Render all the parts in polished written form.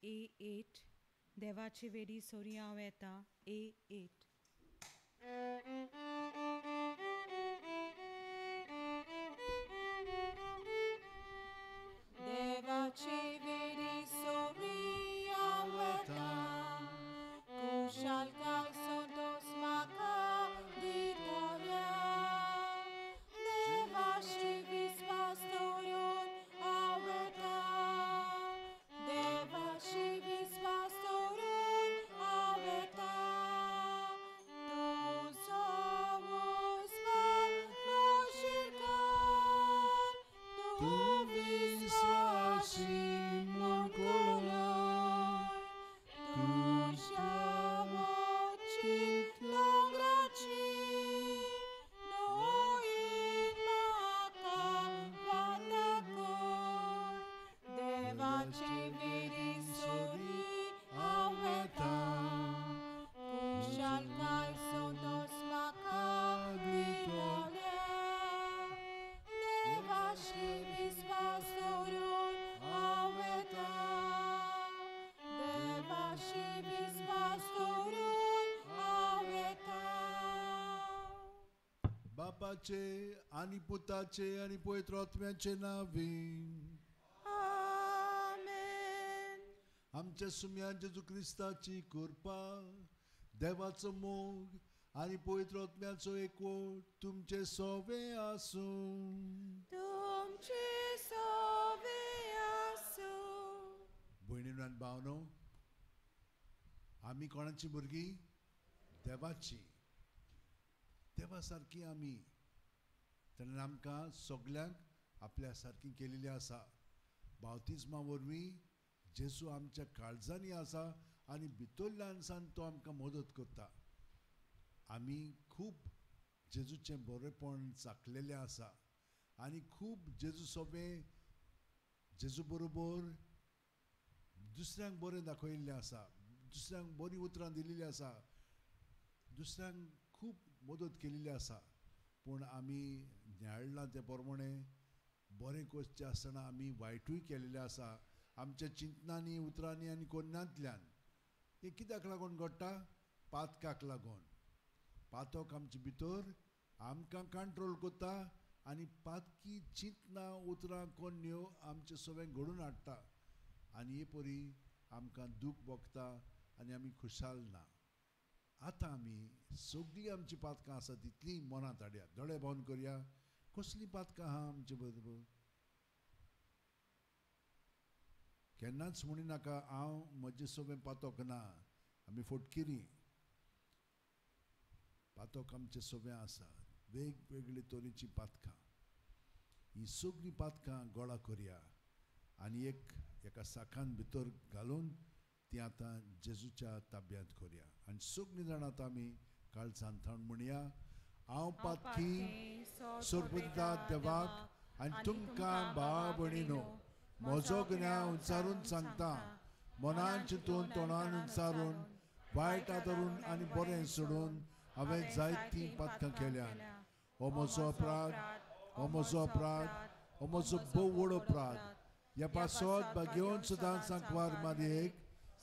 A8. देवाचे वेडी sorry हांव येता A8. देवाचे वेडी सोरी हांव येता, कुशालकाय संतोस म्हाका दितल्या. देवाचे विस्वास दवरून हांव येता, देवाचे विस्वास दवरून हांव येता. तुजो उजवाड म्हजेर घाल, तूं विस्वासी म्हूण कळय. तुज्या वचीत दोंगराची न्हंयेन म्हाका वाट दाखय. देवाचे वेडी सोरी हांव येता, कुशालकाय संतोस म्हाका दितल्या. देवाचे विस्वास दवरून हांव येता, देवाचे विस्वास दवरून हांव येता. बापाचे आनी पुताचे आनी पवित्र आत्म्याचे नांवे. आमेन. आमच्या सुम्या जेजू क्रिस्ताची कृपा, देवाचो मोग आनी पवित्र आत्म्याचो एकवट तुमचे सोवे आसूं. तुमचे सोवे आसूं. भयणीनो आनी भावनो, आमी कोणाची भुरगीं? देवाची. देवा सारकी आमी. ताणें आमकां सगल्यांक आपल्या सारकी केलेली आसा. बावतिज्मा वरवीं जेजू आमच्या काळजांनी आसा आनी भितरल्यान सान तो आमकां मदत करता. आमी खूब जेजूचें बरेपण चाखलेलें आसा आनी खूब जेजू सोबें जेजू बरोबर दुसऱ्यांक बरें दाखयल्लें आसा, दुसऱ्यांक बरीं उतरां दिलेलीं आसा, दुसऱ्यांक खूब मदत केलेली आसा. पूण आमी नियाळ्ळां ते प्रमाणे बरें करचें आसतना आमी वायटूय केलेलें आसा आमच्या चिंतनांनी, उतरांनी आनी कोन्नांतल्यान. हें कित्याक लागून घडटा? पातकाक लागून. पातक आमचे भितर आमकां कंट्रोल करता आनी पातकी चिंतनां, उतरां, कोन्न्यो आमचे सगळें घडून हाडटा आनी हे परी आमकां दूख भोगता आनी आमी खुशाल ना. आतां आमी सगळीं आमची पातकां आसा तितलीं मनांत हाडया, दोळे बंद करया. कसलीं पातकां आहा आमचे बरोबर? केन्नाच म्हणी नाका हांव म्हजें सगळें पातक ना. आमी फटकिरी. पातक आमचें सगळें आसा, वेगवेगळे तरेचीं पातकां. ही सगळीं पातकां गोळा करया आनी एक एका साकान भितर घालून ती आतां जेजूच्या ताब्यांत करया. आनी सगळीं जाणां आतां आमी काळजान थावन म्हणया, हांव पातकी सोरपुता देवाक आनी तुमकां भाव भयणीनो म्हजो गुन्यांव उच्चारून सांगता. मनान चिंतून, तोंडान उच्चारून, वायट आदरून आनी बरें सोडून हांवें जायतीं पातकां केल्यात. हो म्हजो अपराध, हो म्हजो अपराध, हो म्हजो भोव व्हड अपराध. ह्या पासत भाग्योन सदांच सांकवार मारयेक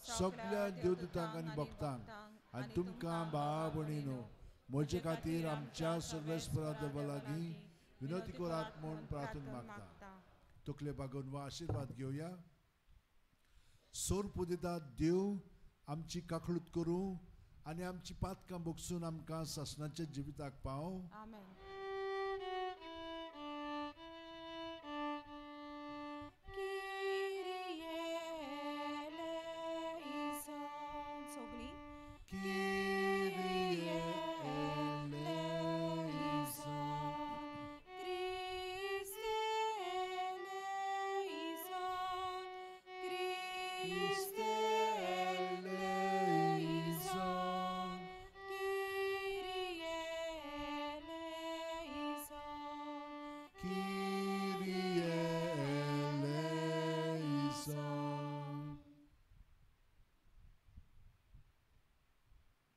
सगळ्या देवदूतांक आनी भक्तांक आनी तुमकां भाव भयणीनो म्हजे खातीर आमच्या सर्वेस्परा देवा लागीं विनवती करात म्हूण प्रार्थना मागता. तकले बागोवन वा आशिर्वाद घेवया. सोर पुदिता देव आमची काकळूत करूं आनी आमची पातकां भोगसून आमकां सासणाच्या जिविताक पाव. आमेन.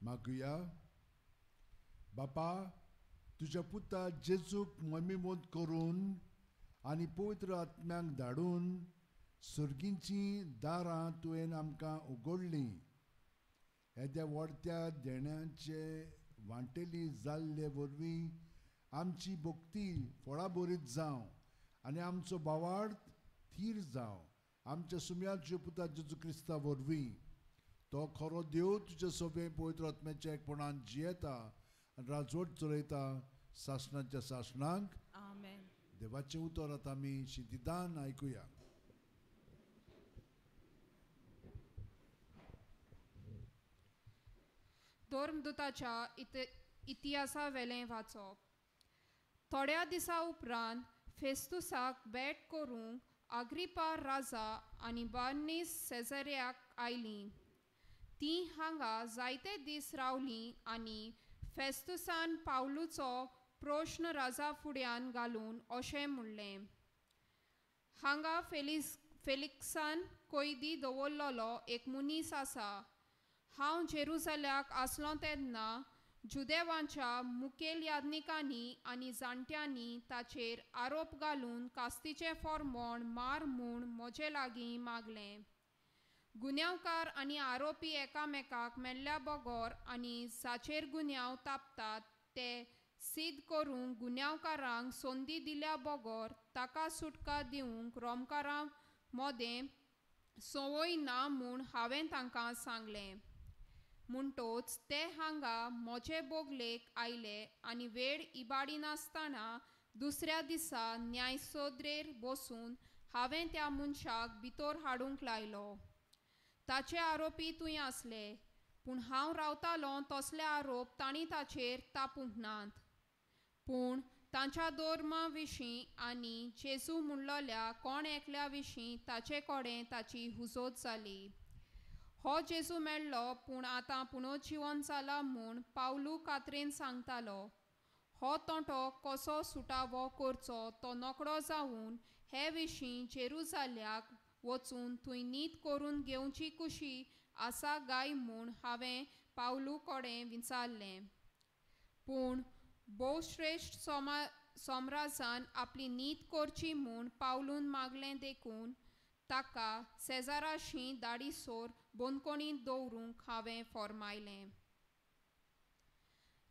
मागुया. बापा, तुज्या पुता जेजूक ममीमोद करून आनी पवित्र आत्म्यांक धाडून सर्गींचीं दारां तुवें आमकां उगडलीं. येद्या व्हडत्या देण्याचे वांटेली जाल्ले वरवीं आमची भक्ती फळाबरीत जावं आनी आमचो भावार्थ थीर जावं आमच्या सुम्याच्या पुता जेजू क्रिस्ता वरवीं. तो खरो देव तुज्या सोबे पवित्र आत्म्याच्या एकपणान जियेता आनी राजवट चलयता सासणाच्या सासणांक. आमेन. देवाचें उतर आतां आमी शितिदान आयकुया. धर्मदूताच्या इतिहासावेलें वाचप. थोड्या दिसा उपरांत फेस्तुसाक भेट करूंक आग्रिपा राजा आनी बार्नीस सेजऱ्याक आयलीं. तीं हांगा जायते दीस रावलीं आनी फेस्तुसान पावलूचो प्रश्न राजा फुड्यान घालून अशें म्हणलें, हांगा फेलिक्सान कैदी दवरलेलो एक मनीस आसा. हांव जेरुजाल्याक आसलो तेन्ना जुदेवांच्या मुखेल याज्ञिकांनी आनी जाणट्यांनी ताचेर आरोप घालून कास्तीचें फॉर्मोण मार म्हूण म्हजे लागीं मागलें. गुन्यांवकार आनी आरोपी एकामेकाक मेल्ल्या बगर आनी जाचेर गुन्यांव तापतात ते सिद्ध करूंक गुन्यांवकारांक संदी दिल्या बगर ताका सुटका दिवंक रोमकारां मदें संवय ना म्हूण हांवें तांकां सांगलें. म्हणटोच ते हांगा म्हजे बोगलेक आयले आनी वेळ इबाडिनासतना दुसऱ्या दिसा न्यायसोदरेर बसून हांवें त्या मनशाक भितर हाडूंक लायलो. ताचे आरोपी थंय आसले, पूण हांव रावतालो तसले आरोप तांणी ताचेर तापूंक नात. पूण तांच्या धर्मा विशीं आनी जेजू म्हणलेल्या कोण एकल्या विशीं ताचे कडेन ताची हुजत जाली. हो जेजू मेळ्ळो पूण आतां पुनर्जिवन जाला म्हूण पावलू कात्रेन सांगतालो. हो तोंटो कसो सुटावो करचो तो नकळो जावन हे विशीं जेरुजाल्याक वचून थंय नीत करून घेवची कुशी आसा गाय म्हूण हांवें पावलू कडेन विचारलें. पूण भोवश्रेश्ठ सोमराजान आपली नीत करची म्हूण पावलून मागलें देखून ताका सेजाराशी दाडीसोर बंदखणींत दवरूंक हांवें फॉर्मायलें.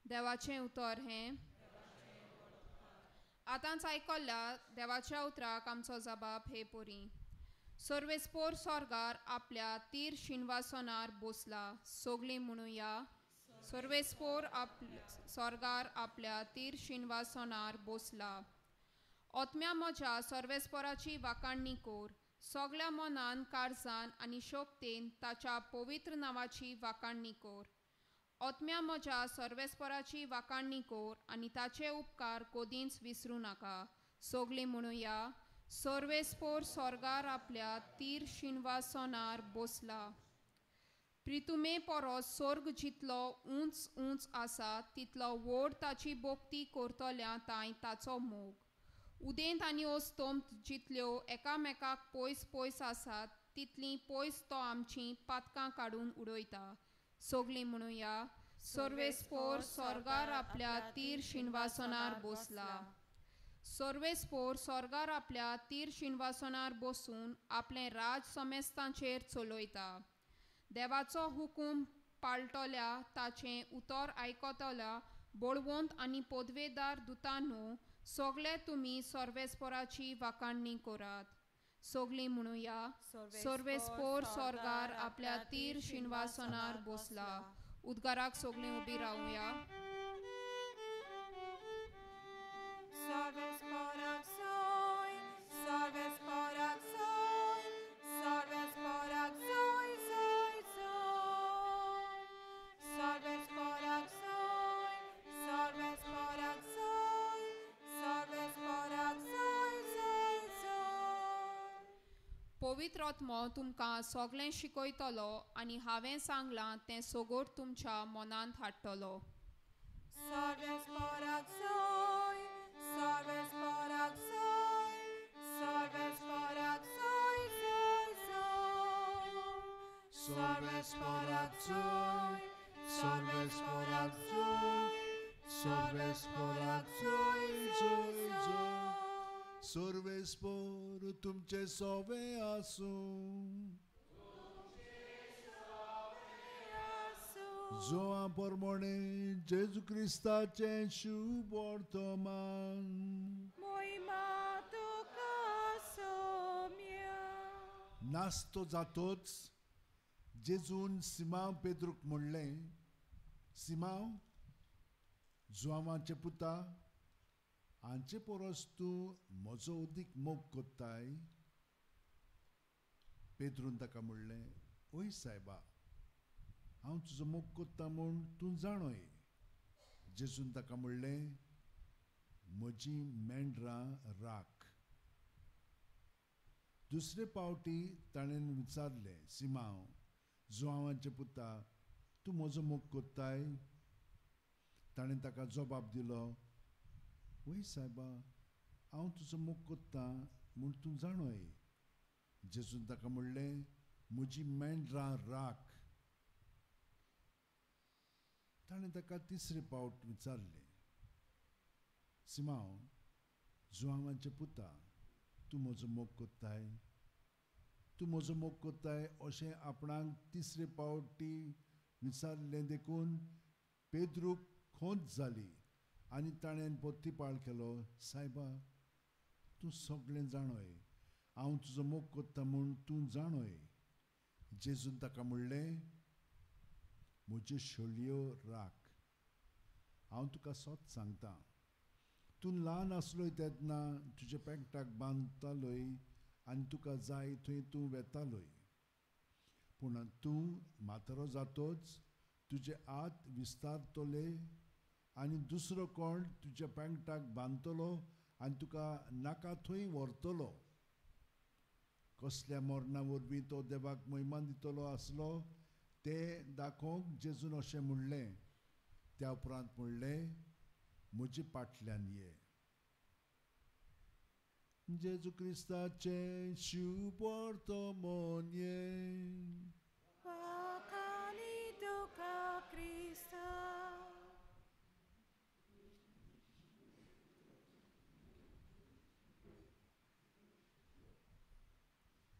देवाचें उतर हें. आतांच आयकल्ल्या देवाच्या उतराक आमचो जबाब हे पोरी. सर्वेस्पोर सोर्गार आपल्या तीर शिनवासनार बसला. सगळीं म्हणुया, सर्वेस्पोर सोर्गार आपल्या तीर शिनवासनार बसला. आत्म्या म्हज्या सर्वेस्पोराची वाखाणणी कर. सगळ्या मनान काळजान आनी शक्तेन ताच्या पवित्र नांवाची वाखाणणी कर. आत्म्या म्हज्या सर्वेस्पोराची वाखाणणी कर आनी ताचे उपकार कदींच विसरूं नाका. सगळीं म्हणुया, सर्वेस्पोर सोर्गार आपल्या तीर शिनवासनार बसला. प्रितुमे परस सोर्ग जितलो उंच उंच आसा तितलो व्हड ताची भक्ती करतल्या तांय ताचो मोग. उदेंत आनी अस्तंत जितल्यो एकामेकाक पयस पयस आसात तितलीं पयस तो आमचीं पातकां काडून उडयता. सगळीं म्हणुया, सर्वेस्पोर सोर्गार आपल्या तीर शिनवासनार बसला. सर्वेस्पोर सोर्गार आपल्या तीर शिनवासनार बसून आपलें राज समेस्तांचेर चलयता. देवाचो हुकूम पाळटल्या ताचें उतर आयकतल्या बळवंत आनी पदवेदार दुतांनो सगळे तुमी सर्वेस्पोराची वाखाणणी करात. सगळीं म्हणुया, सर्वेस्पोर सोर्गार आपल्या तीर शिनवासनार बसला. उद्गाराक सगळीं उबी रावया. पवित्र आत्मो तुमकां सगळें शिकयतलो आनी हांवें सांगलां तें सगळें तुमच्या मनांत हाडटलो. सर्वेस्पोर तुमचे सोवे आसूं. जोआ परमोणे जेजू क्रिस्ताचें शुभ वर्तमान. मोहिमा तुका सोम्या. नास्तो जातोच जेजून सिमांव पेद्रूक म्हणलें, सिमांव जुआंवाचे पुता, हांचे परस तूं म्हजो अदीक मोग कोत्ताय. पेद्रून ताका म्हणलें, ओय सायबा, हांव तुजो मोग कोत्ता म्हूण तूं जाणोय. जेजून ताका म्हणलें, म्हजी मेंढरां राख. दुसरे पावटी ताणें विचारलें, सिमांव जुआंवाचे पुता, तूं म्हजो मोग कोत्ताय? ताणें ताका जबाब दिलो, वय सायबा, हांव तुजो मोग कोत्ता म्हूण तूं जाणोय. जेजून ताका म्हणलें, म्हजी मेंढरां राख. ताणें ताका तिसरे पावट विचारलें, सिमांव जुआंवाचे पुता, तूं म्हजो मोग कोत्ताय? तूं म्हजो मोग कोत्ताय अशें आपणाक तिसरे पावटी विचारलें देखून पेद्रूक खोंत जाली आनी ताणें पोत्तीपाळ केलो, सायबा, तूं सगळें जाणोय, हांव तुजो मोग कोत्ता म्हूण तूं जाणोय. जेजून ताका म्हणलें, म्हज्यो शेळयो राख. हांव तुका सत सांगता, तूं ल्हान आसलोय तेन्ना तुज्या पेंकटाक बांदतालोय आनी तुका जाय थंय तूं वेतालोय, पूण तूं म्हातारो जातोच तुजे हात विस्तारतले आनी दुसरो कोण तुज्या पेंकटाक बांदतलो आनी तुका नाका थंय व्हरतलो. कसल्या मरणा वरवीं तो देवाक महिमा दितलो आसलो तें दाखोवंक जेजून अशें म्हणलें. त्या उपरांत म्हणलें, म्हजे फाटल्यान ये. जेजू क्रिस्ताचें शुभ वर्तमान ये. वाखाणी तुका क्रिस्ता.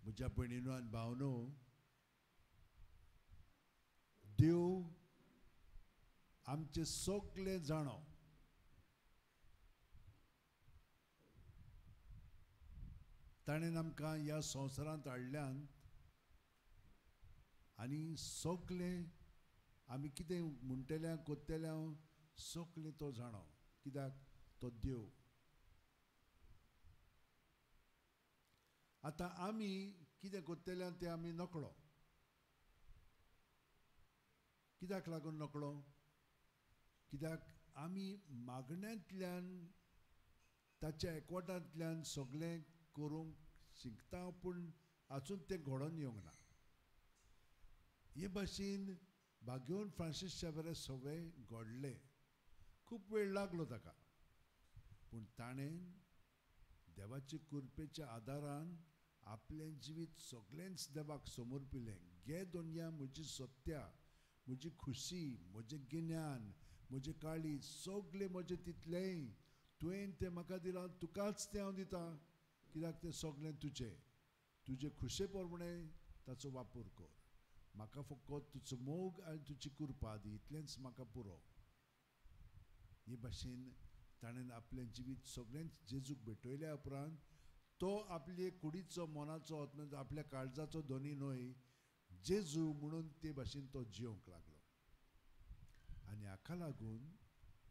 म्हज्या भयणीनो आनी भावनो, देव आमचे सगळे जाणो. ताणें आमकां ह्या संवसारांत हाडल्यान आनी सगळें आमी कितें म्हणटल्या कोत्तल्या सगळें तो जाणो, कित्याक तो देव. आतां आमी कितें कोत्तल्या तें आमी नकळो. कित्याक लागून नकळो? कित्याक आमी मागण्यांतल्यान ताच्या एकवटांतल्यान सगळें करूंक शिकता, पूण आजून तें घडोवन येवंक ना. हे भाशेन भाग्योन फ्रांसीस शावेरा सगळें घडलें. खूब वेळ लागलो ताका, पूण ताणें देवाचे कृपेच्या आदारान आपलें जिवीत सगळेंच देवाक समर्पिलें. घे दोनया म्हजी सत्या, म्हजी खुशी, म्हजें गिन्यान, म्हजें काळीज, सगळें म्हजें तितलेंय तुवें तें म्हाका दिलां, तुकाच तें हांव दितां, कित्याक तें सगळें तुजें. तुजे खुशे प्रमाणे ताचो वापर कर. म्हाका फकत तुजो मोग आनी तुजी कृपा दी, इतलेंच म्हाका पुरो. हे भाशेन ताणें आपलें जिवीत सगळेंच जेजूक भेटयल्या उपरांत तो आपले कुडीचो, मनाचो, आपल्या काळजाचो धनी न्हय, जेजू म्हणून ते भाशेन तो जिवंक लागलो. आनी हाका लागून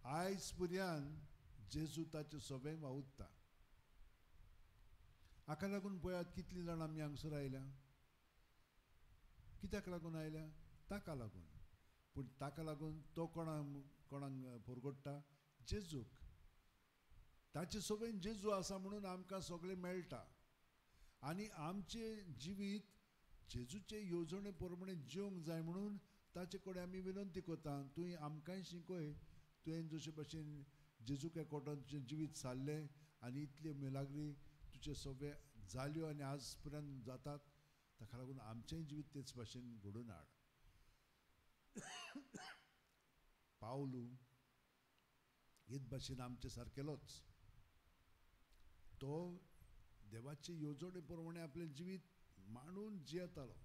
आयज पर्यंत जेजू ताचे सगळें वावुरता. हाका लागून पळयात कितलीं जाणां आमी हांगसर आयल्या. कित्याक लागून आयल्या? ताका लागून. पूण ताका लागून तो कोणाक कोणाक परगट्टा? जेजूक. ताचे सगळें जेजू आसा म्हणून आमकां सगळें मेळटा. आनी आमचें जिवीत जेजूचे येवजणे प्रमाणे जिवंक जाय म्हणून ताचे कडेन आमी विनंती करता, तुवें आमकांय शिकय. तुवें जशे भशेन जेजूक एकवटान तुजें जिवीत सारलें आनी इतल्यो मिलाग्री तुजे सगळे जाल्यो आनी आज पर्यंत जातात, ताका लागून आमचेंय जिवीत तेच भाशेन घडोवन हाड. पावलू हेच भाशेन आमचे सारकेलोच. तो देवाचे येवजणे प्रमाणे आपलें जिवीत मांडून जियेतालो.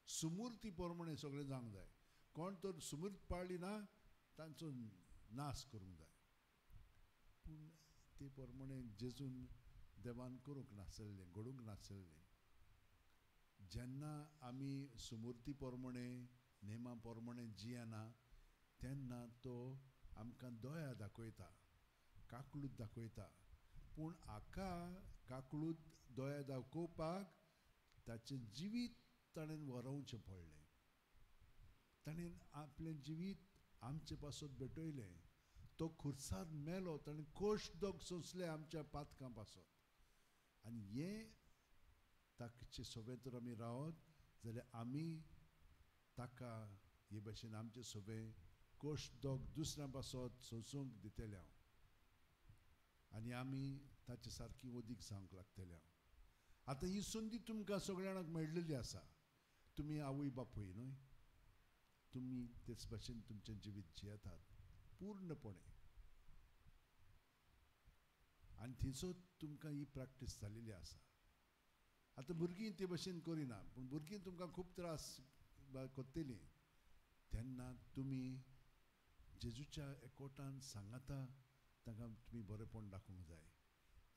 सुमुर्ती प्रमाणे सगळें जावंक जाय. कोण तर सुमूर्त पाळ्ळी ना तांचो नाश करूंक जाय. पूण ते प्रमाणे जेजून देवान करूंक नासलें, घडूंक नासलें. जेन्ना आमी सुमुर्ती प्रमाणे नेमा प्रमाणे जियेना तेन्ना तो आमकां दया दाखयता, काकळूत दाखयता. पूण हाका काकळूत दया दाखोवपाक ताचें जिवीत ताणें वरोवचें पडलें. ताणें आपलें जिवीत आमचे पासत भेटयलें. तो खुर्सार मेलो, ताणें कोश दोग सोंसले आमच्या पातकां पासत. आनी हें ताचे सोबें तर आमी रावत जाल्यार आमी ताका हे भशेन आमचे सोबें कोश दोग दुसऱ्यां पासत सोंसूंक दितले हांव आनी आमी ताचे सारकी ओदीक जावंक लागतले हांव. आतां ही संदी तुमकां सगळ्यांक मेळ्ळेली आसा. तुमी आवय बापूय न्हय, तुमी तेच भशेन तुमचें जिवीत जियेतात पूर्णपणे आनी थंयसर तुमकां ही प्रॅक्टीस जाल्लेली आसा. आतां भुरगीं ते भशेन करिना, पूण भुरगीं तुमकां खूब त्रास करतलीं. तेन्ना तुमी जेजूच्या एकवटान सांगाता तांकां तुमी बरेंपण दाखोवंक जाय.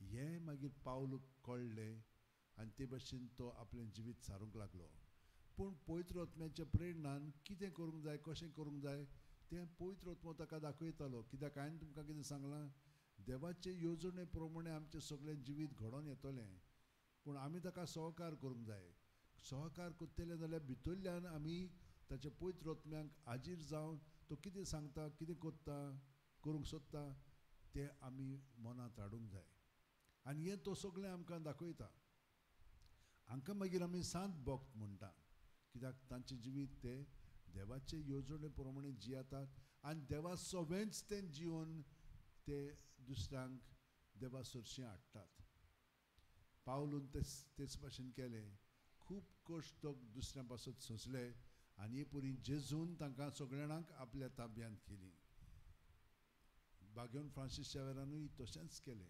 हें मागीर पावल कळ्ळें आनी ते भशेन तो आपलें जिवीत सारूंक लागलो. पूण पवित्र आत्म्याच्या प्रेरणान कितें करूंक जाय, कशें करूंक जाय तें पवित्र आत्मो ताका दाखयतालो. कित्याक हांवें तुमकां कितें सांगलां, देवाचे येवजणे प्रमाणे आमचें सगळें जिवीत घडोवन येतलें, पूण आमी ताका सहकार करूंक जाय. सहकार करतले जाल्यार भितरल्यान आमी ताच्या पवित्र आत्म्याक हाजीर जावन तो कितें सांगता, कितें करता, करूंक सोदता तें आमी मनांत हाडूंक जाय. आनी हें तो सगळें आमकां दाखयता. हांकां मागीर आमी सांत भक्त म्हणटा, कित्याक तांचें जिवीत ते देवाचे येवजणे प्रमाणे जियेतात आनी देवा सवेंच तें जिवन ते दुसऱ्यांक देवा सरशीं हाडटात. पावलून तेच भाशेन केलें. खूब कश्ट दुसऱ्यां पासत सोंसले आनी हे पुरी जेजून तांकां सगळ्यांक आपल्या ताब्यांत केली. बागेवन फ्रांसीस शावेरानूय तशेंच केलें.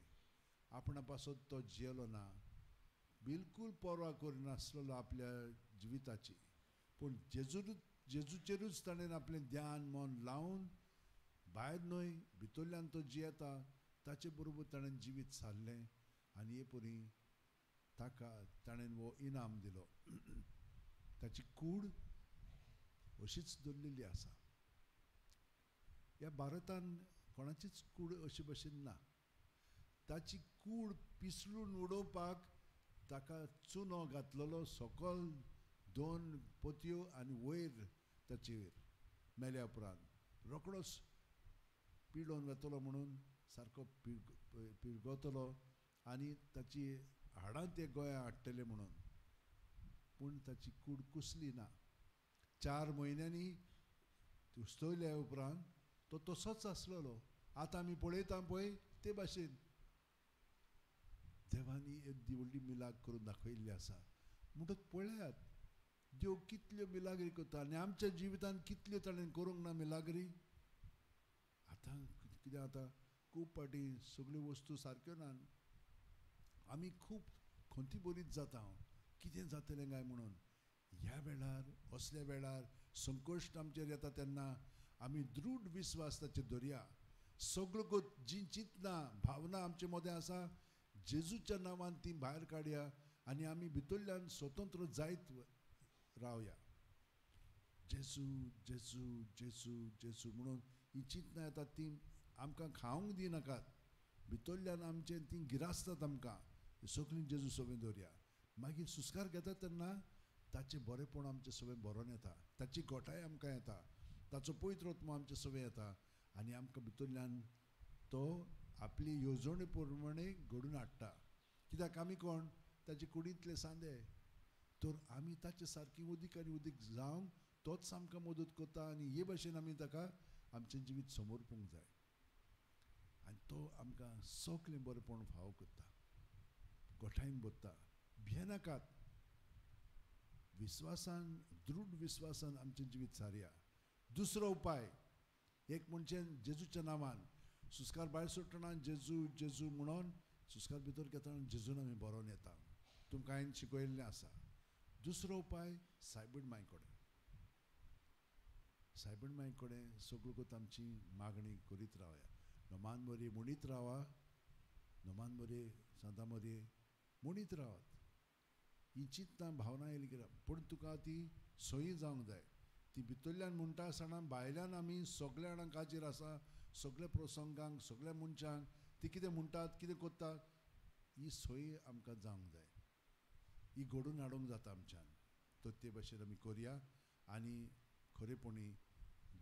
आपणा पासत तो जियेलो ना, बिलकूल पर्वा करिनासलेलो आपल्या जिविताची, पूण जेजूचेरूच ताणें आपलें ध्यान मन लावन भायर न्हय भितरल्यान तो जियेता ताचे बरोबर ताणें जिवीत सारलें आनी हे परी ताका ताणें हो इनाम दिलो. ताची कूड अशीच दवरलेली आसा. ह्या भारतान कोणाचीच कूड अशे भशेन ना. ताची कूड पिसलून उडोवपाक ताका चुनो घातलेलो सकल 2 पोतयो आनी वयर ताचेर मेल्या उपरांत रोकडोच पिळोवन वेतलो म्हणून सारको पिळगतलो आनी ताची हाडां ते गोंया हाडटले म्हणून. पूण ताची कूड कुसली ना. 4 म्हयन्यांनी उस्तवल्या उपरांत तो तसोच आसलेलो. आतां आमी पळयता पळय ते भाशेन देवांनी एक व्हडली मिलाग करून दाखयल्ली आसा. म्हणटकच पळयात देव कितल्यो मिलाग्री करता आनी आमच्या जिवितांत कितल्यो ताणें करूंक ना मिलाग्री. आतां कितें जाता, खूब फावटी सगळ्यो वस्तू सारक्यो ना, आमी खूब खंती बरीच जाता कितें जातलें काय म्हणून. ह्या वेळार असल्या वेळार संकश्ट आमचेर येता तेन्ना आमी दृढ विस्वास ताचेर धरया. सगळ्यो जीं चिंतना भावना आमचे मदें आसा जेजूच्या नांवान ती भायर काडया आनी आमी भितरल्यान स्वतंत्र जायत रावया. जेजू जेजू जेजू जेजू म्हणून ही चिंतना येतात ती आमकां खावंक दिनाकात, भितरल्यान आमचें तीं गिरासतात आमकां. सगळीं जेजू सोबें दवरया. मागीर सुस्कार घेता तेन्ना ताचें बरेंपण आमचें सोबें भरोन येता, ताची घोटाय आमकां येता, ताचो पवित्र आत्मो आमचे सोबें येता आनी आमकां भितरल्यान तो आपली येवजणे प्रमाणे घडून हाडटा. कित्याक आमी कोण ताचे कुडींतले सांदे, तर आमी ताचे सारकी उदीक आनी उदीक जावंक तोच आमकां मदत करता आनी हे भाशेन आमी ताका आमचें जिवीत समर्पूंक जाय आनी तो आमकां सगळें बरेंपण फावो करता, गोठायन भरता. भियेनाकात, विस्वासान, दृढ विस्वासान आमचें जिवीत सारया. दुसरो उपाय एक म्हणजे जेजूच्या नांवान सुस्कार भायर सोडटना जेजू जेजू म्हणून सुस्कार भितर घेता जेजून आमी बरोवन येता. तुमकां हांवें शिकयल्लें आसा. दुसरो उपाय सायबीण माय कडेन. सायबीण माय कडेन सगळ्यो कोत आमची मागणी करीत रावया. नोमान मोरये म्हणीत रावा, नोमान मोरये सांता मोरये म्हणीत रावात. ही चिंतना भावना येयली कित्याक पूण तुका ती सोयी जावंक जाय. ती भितरल्यान म्हणटा आसतना भायल्यान आमी सगल्या जाणांक काजीर आसा, सगल्या प्रसंगांक सगल्या मनशांक ती कितें म्हणटात कितें करतात ही सोयी आमकां जावंक जाय. ही घडोवन हाडूंक जाता आमच्यान. तर ते भाशेन आमी करया आनी खरेपणी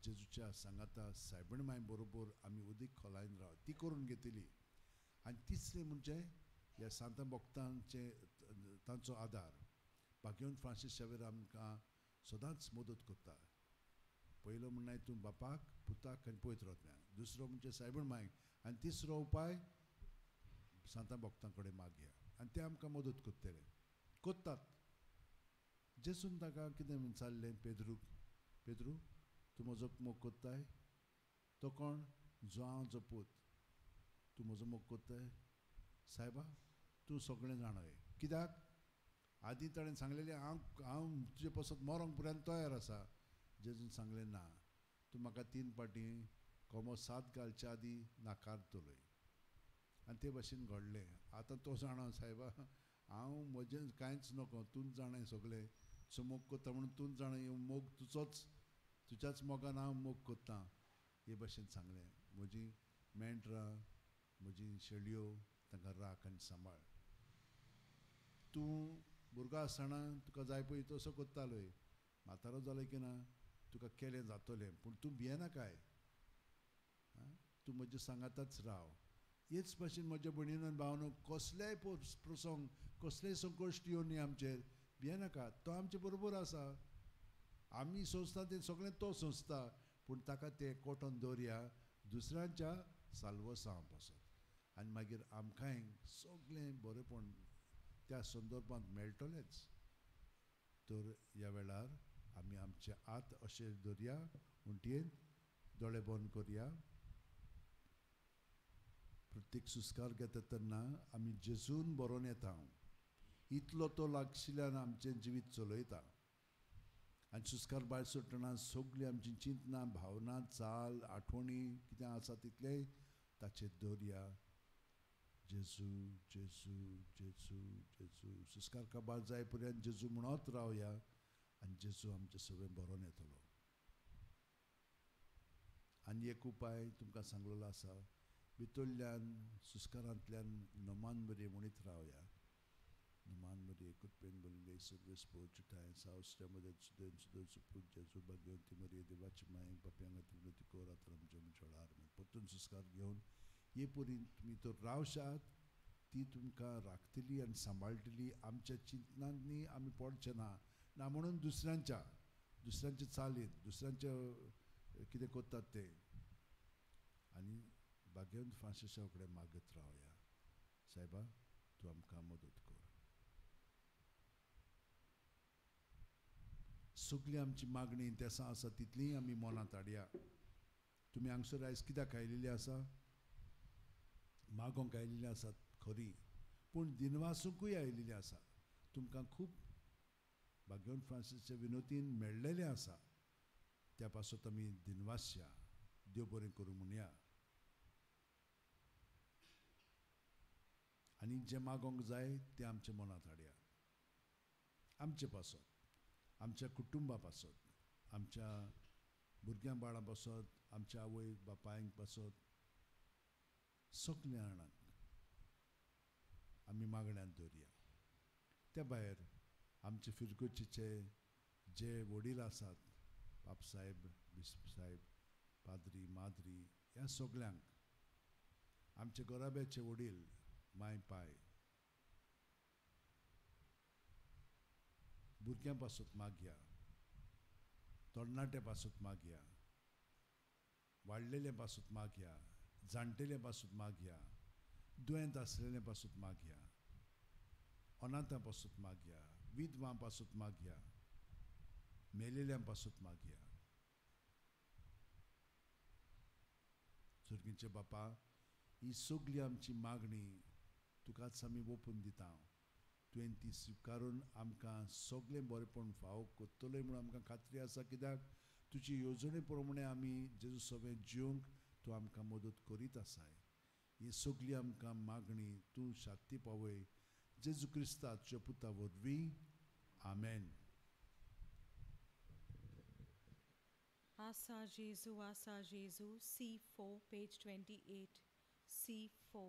जेजूच्या सांगाता सायबीण माय बरोबर आमी उदीक खोलायन राव ती करून घेतली. आनी तिसरें म्हणजे ह्या सांता भक्तांचे तांचो आदार. भाग्यवंत फ्रांसीस शावेर आमकां सदांच मदत करता. पयलो म्हणल्यार तूं बापाक पुताक आनी पवित्र आत्म्याक, दुसरो म्हणजे सायबीण मायक, आनी तिसरो उपाय सांता भक्तां कडेन मागया आनी ते आमकां मदत करतले करतात. जेजून ताका कितें विचारलें पेद्रूक, पेद्रू तूं म्हजो मोग कोत्ताय? तो कोण? जुआंवचो पूत. तूं म्हजो मोग कोत्ताय? सायबा तूं सगळें जाणय. कित्याक आदीं ताणें सांगलेलें हांव हांव तुजे पासत मरोंक पर्यंत तयार आसा. जेजून सांगलें ना, तूं म्हाका 3 फावटीं कोमो 7 घालच्या आदीं नाकारतलोय. आनी ते भाशेन घडलें. आतां तो जाणा सायबा हांव म्हजें कांयच नको, तूंच जाणाय सगळें, सो मोग कोत्ता म्हणून तूंच जाणाय, मोग तुजोच, तुज्याच मोगान हांव मोग कोत्ता. हे भाशेन सांगलें. म्हजी मेंढरां म्हजी शेळयो तांकां राख आनी सांबाळ. तूं भुरगो आसतना तुका जाय पळय तसो कोत्तालोय, म्हातारो जालो की ना तुका केलें जातलें, पूण तूं भियेनाकाय, तूं म्हज्या सांगाताच राव. हेच भाशेन म्हज्या भयणीन आनी भावानू कसलेय प्रसंग कसलेय संकश्ट येवन आमचेर भियेनाका, तो आमचे बरोबर आसा. आमी सोंसता तें सगळें तो सोंसता, पूण ताका तें कोटोन दवरया दुसऱ्यांच्या साल्वसांव पासत. आनी मागीर आमकांय सगळें बरेंपण त्या संदर्भांत मेळटलेंच. तर ह्या वेळार आमी आमचे हात अशे दवरया उंटयेन, दोळे बंद करया. प्रत्येक सुस्कार घेता तेन्ना आमी जेजून बरोवन येता. इतलो तो लागशिल्ल्यान आमचें जिवीत चलयता. आनी सुस्कार भायर सोडटना सगळीं आमची चिंतना भावना चाल आठवणी कितें आसा तितलेंय ताचेर दवरया. जेजू जेजू जेजू जेजू. सुस्कार काबार जाय पर्यंत जेजू म्हणत रावया आनी जेजू आमचें सगळें बरोवन येतलो. आनी एक उपाय तुमकां सांगलेलो आसा, भितरल्यान सुस्कारांतल्यान नोमान बरी म्हणीत रावया. नोमान मरिये कृपेन भरिल्ले सर्वेस्पर चिठाय सावसच्या मदत सुदेन सुदेन सुपूत जेजू भाग्यवंती मरिये देवाची माय पापयांक विनंती कर आतां आमच्या वेळार. परतून सुस्कार घेवन हे परीन तुमी तर रावशात, ती तुमकां राखतली आनी सांबाळटली. आमच्या चिंतनांनी आमी पडचे ना ना म्हणून दुसऱ्यांच्या दुसऱ्यांच्या चालीत दुसऱ्यांच्या कितें करतात तें. आनी भाग्यवंत फ्रांसिसा कडेन मागत रावया, सायबा तूं आमकां मदत कर. सगळी आमची मागणी तेसां आसा तितलीय आमी मनांत हाडया. तुमी हांगसर आयज कित्याक आयिल्ली आसा? मागोंक आयिल्ली आसात खरी, पूण दिनवासूंकूय आयिल्ली आसा. तुमकां खूब भाग्यवंत फ्रांसिसच्या विनोतीन मेळ्ळेलें आसा, त्या पासत आमी दिनवासया, देव बरें करूं म्हणया. आनी जें मागोंक जाय तें आमच्या मनांत हाडया, आमचे पासत, आमच्या कुटुंबा पासत, आमच्या भुरग्यां बाळां पासत, आमच्या आवय बापायंक पासत, सगल्या जाणांक आमी मागण्यांत दवरया. त्या भायर आमचे फिरगोचीचे जे वडील आसात, बापसाहेब, बिस्प साहेब, पाद्री, माद्री, ह्या सगल्यांक, आमचे घराब्याचे वडील, माय पाय, भुरग्यां पासत मागया, तरणाट्या पासत मागया, वाडलेल्या पासत मागया, जाणटेल्या पासत मागया, दुयेंत आसलेल्या पासत मागया, अनाथां पासत मागया, विधवां पासत मागया, मेलेल्यां पासत मागया. सर्गीचे बापा, ही सगळी आमची मागणी तुकाच आमी ओपून दिता. तुवें ती स्विकारून आमकां सगळें बरेंपण फावो करतलें म्हणून आमकां खात्री आसा, कित्याक तुजी येवजणे प्रमाणे आमी जेजू सगळें जिवंक तूं आमकां मदत करीत आसाय. ही सगळी आमकां मागणी तूं शांती पावय जेजू क्रिस्ताच्या पुता वरवीं. आमेन. Asa Jesu, Asa Jesu, C4, page 28, C4.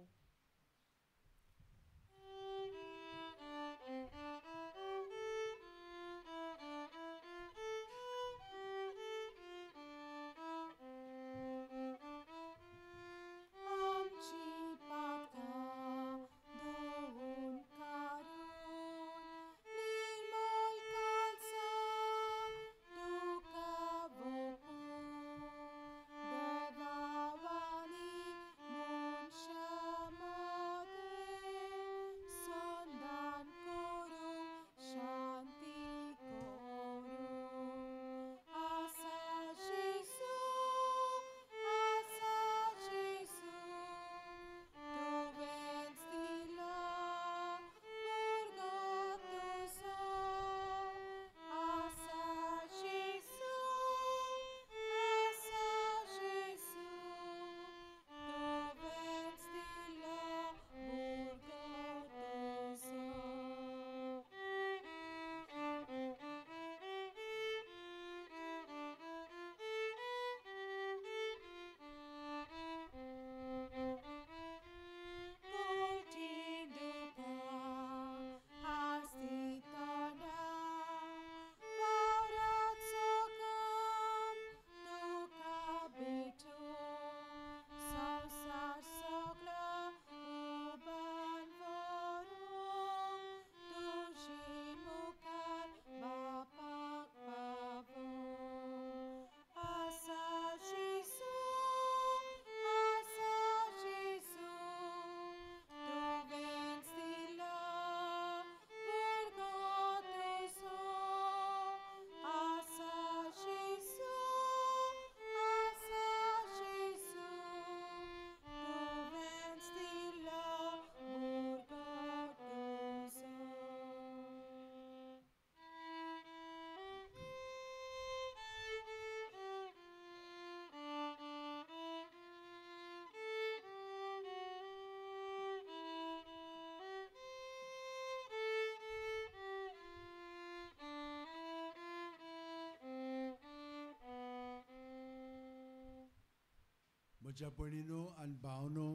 म्हज्या भयणीनो आनी भावनो,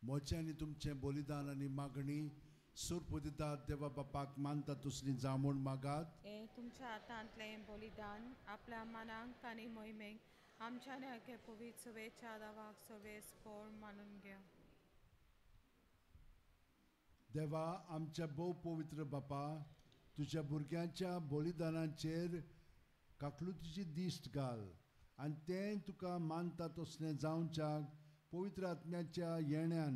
म्हजें आनी तुमचें बलिदान आनी मागणी सुरपुदितात देवा बापाक मानता तसली जावं म्हूण मागात. हें तुमच्या हातांतलें बलिदान आपल्या मनाक आनी मोहिमेक आमच्या न्याय पवित्र सुवेच्या दावाक सर्वेस्पोर मानून घ्या. देवा आमच्या भोव पवित्र बापा, तुज्या भुरग्यांच्या बलिदानाचेर काकलुतीची दिश्ट घाल आनी तें तुका मानता तसलें जावच्याक पवित्र आत्म्याच्या येण्यान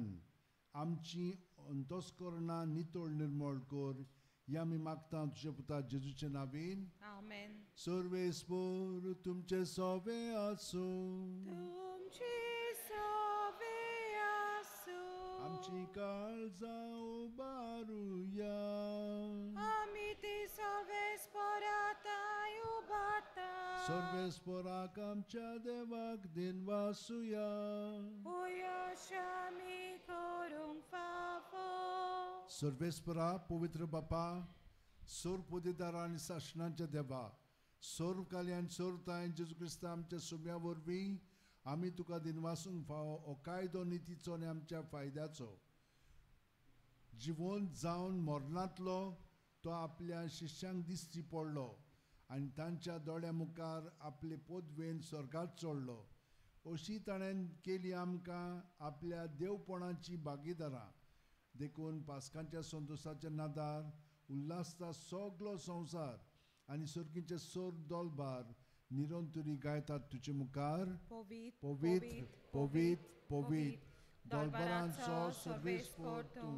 आमची अंतस्करणां नितळ निर्मळ कर. ह्या आमी मागता तुज्या पुता जेजूच्या नांवान. आमेन. सर्वेस्पोर तुमचे सोवे आसूं. तुमचे सोवे आसूं. आमची काळजां उबारुया. आमी ती सर्वेस्पोराताय उबारता. सर्वेस्पोराक आमच्या देवाक दिनवासुया. उयाशामी करूंक फावो. सर्वेस्परा पवित्र बापा, सर्व आनी सासणाच्या देवा, सर्व काली आनी सर्व तायन जेजू क्रिस्ता आमच्या सुम्या वरवीं आमी तुका दिनवासूंक फावो हो कायदो नितीचो आनी आमच्या फायद्याचो. जिवन जावन मरणांतलो तो आपल्या शिश्यांक दिश्टी पडलो आनी तांच्या दोळ्या मुखार आपले पदवेन स्वर्गात चडलो. अशी ताणें केली आमकां आपल्या देवपणाची भागीदारां. देखून पास्कांच्या संतोशाच्या नादार उल्हासता सगलो संवसार आनी सर्गीचे सोर दोलबार निरंतरी गायतात तुजे मुखार. पवित्र पवित्र पवित्र दोलबारांचो सर्वेस्पोर तूं,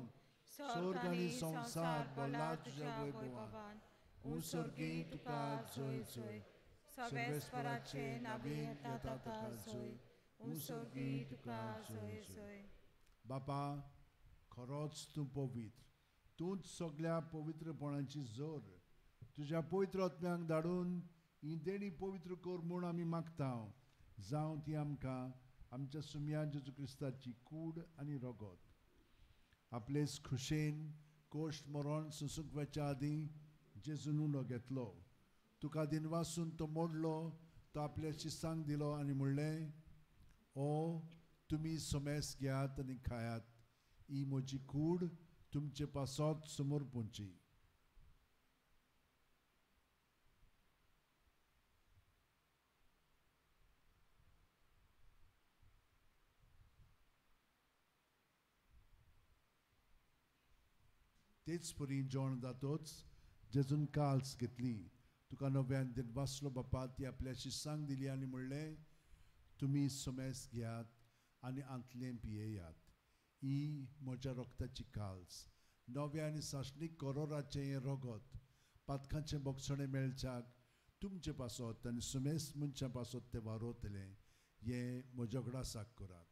स्वर्ग आनी संवसार भरला तुज्या वैभवान. उंसर्गी तुका जय जय, सर्वेस्पराचे नावे येता तुका जय, उंसर्गी तुका जय जय. बापा, खरोच तूं पवित्र, तूंच सगळ्या पवित्रपणाची जोर। तुज्या पवित्र आत्म्यांक धाडून ही देणी पवित्र कर म्हूण आमी मागता, जावं ती आमकां आमच्या सुम्या जेजू क्रिस्ताची कूड आनी रगत। आपलेच खुशेन कोश्ट मरण सोंसूंक वचच्या आदीं जेजून उंडो घेतलो, तुका दिनवासून तो मोडलो, तो आपल्या शिसांक दिलो आनी म्हणलें, ओ तुमी सोमेस घेयात आनी खायात, ही म्हजी कूड तुमचे पासत समोर पोंची। तेच परी जेवण जातोच जेजून काल्स घेतली, तुका नव्यान दिनवासलो बापा, ती आपल्या शिसांक दिली आनी म्हणलें, तुमी सोमेस घेयात आनी आंतलें पियेयात, ही म्हज्या रक्ताची काल्स, नव्या आनी सासणीक करोराचें हें रगत, पातकांचें बोगसणें मेळच्याक तुमचे पासत आनी सुमेस मनशां पासत तें वारोवतलें, हें म्हज्या उगडासाक करात।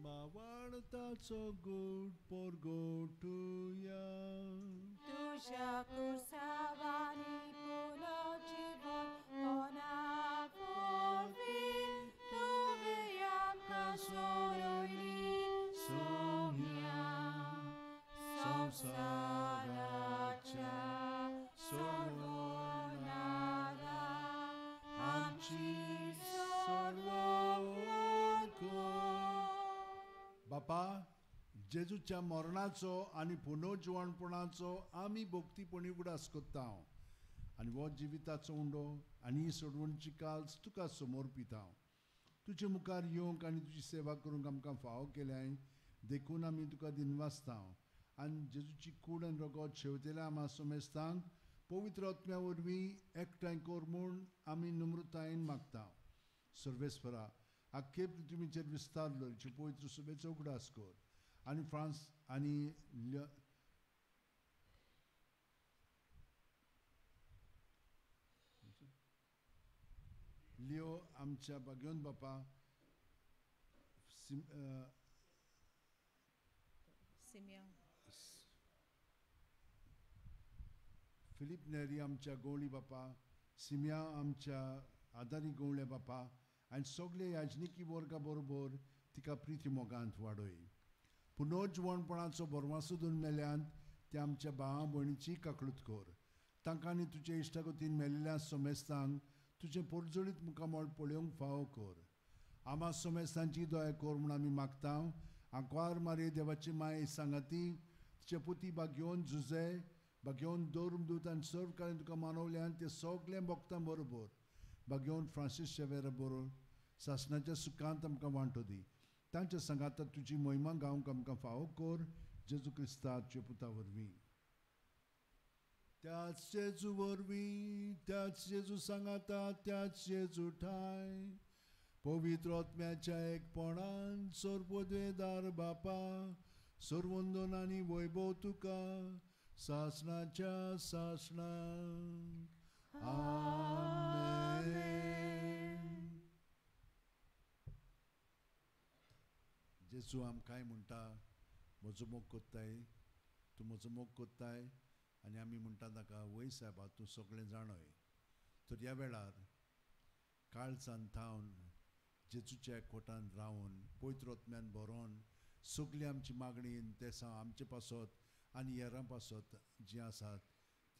मावाळताचो गोड पोरगोटुया, तुज्या कुर्सावानी पुनर्जीवन वरवीं तुवें आमकां सोडयली सोम्या, संवसाराच्या सोडवणारा आमची सोडवण कर। बापा, जेजूच्या मरणाचो आनी पुनर्जिवणपणाचो आमी भक्तीपणी उगडास करता आनी हो जिविताचो उंडो आनी ही सोडवणची काल्स तुका समोर पिता। तुजे मुखार येवंक आनी तुजी सेवा करूंक आमकां फावो केल्याय, देखून आमी तुका दिनवासता आनी जेजूची कूड आनी रगत शेवतेल्या आमा समेस्तांक पवित्र आत्म्या वरवीं एकठांय कर म्हूण आमी नम्रतायेन मागता। सर्वेस्परा, आख्खे पृथ्वीचेर विस्तारलो पवित्र सभेचो उगडास कर आनी फ्रांस आनी लिओ आमच्या बागेवन बापा, फिलीप नेरी आमच्या गवळी बापा, सिमिया आमच्या आदारी गवळे बापा आनी सगळे याजनिकी वर्गा बरोबर तिका प्रिती मोगांत वाडय। पुनर्जिवणपणाचो भरवासो दोन मेल्यान ते आमच्या भावा भयणीची काकळूत कर, तांकां आनी तुजे इश्टागतीन मेल्ल्या समेस्तांक तुजें पोरजळीत मुखामळ पळोवंक फावो कर। आमा समेस्तांची दया कर म्हूण आमी मागता। आंकवार मारये देवाची माय सांगाती तिचे पुती बागेवन जुजे बागेवन दौरमदूत आनी सर्व काळान तुका मानवल्यान ते सगळें भक्तां बरोबर बागेवन फ्रांसीस शेवेरा बरोबर सासणाच्या सुखांत आमकां वांटो दी। तांच्या सांगाता तुजी महिमा गावंक आमकां फावो कर, जेजू क्रिस्ताच्या पुता वरवीं। त्याच जेजू वरवीं, त्याच जेजू सांगाता, त्याच जेजू ठाय, पवित्र आत्म्याच्या एकपणान सर्वदेदार बापा, सर्वंदन आनी वैभव तुका सासणाच्या सासणाक। आमेन। जेजू आमकांय म्हणटा, म्हजो मोग कोत्ताय, तूं म्हजो मोग कोत्ताय, आनी आमी म्हणटा ताका, वय सायबा तूं सगळें जाणय। तर ह्या वेळार काळजान थावन जेजूच्या एकवटान रावन पवित्र आत्म्यान भरोन सगळी आमची मागणी तेसां आमचे पासत आनी हेरां पासत जीं आसात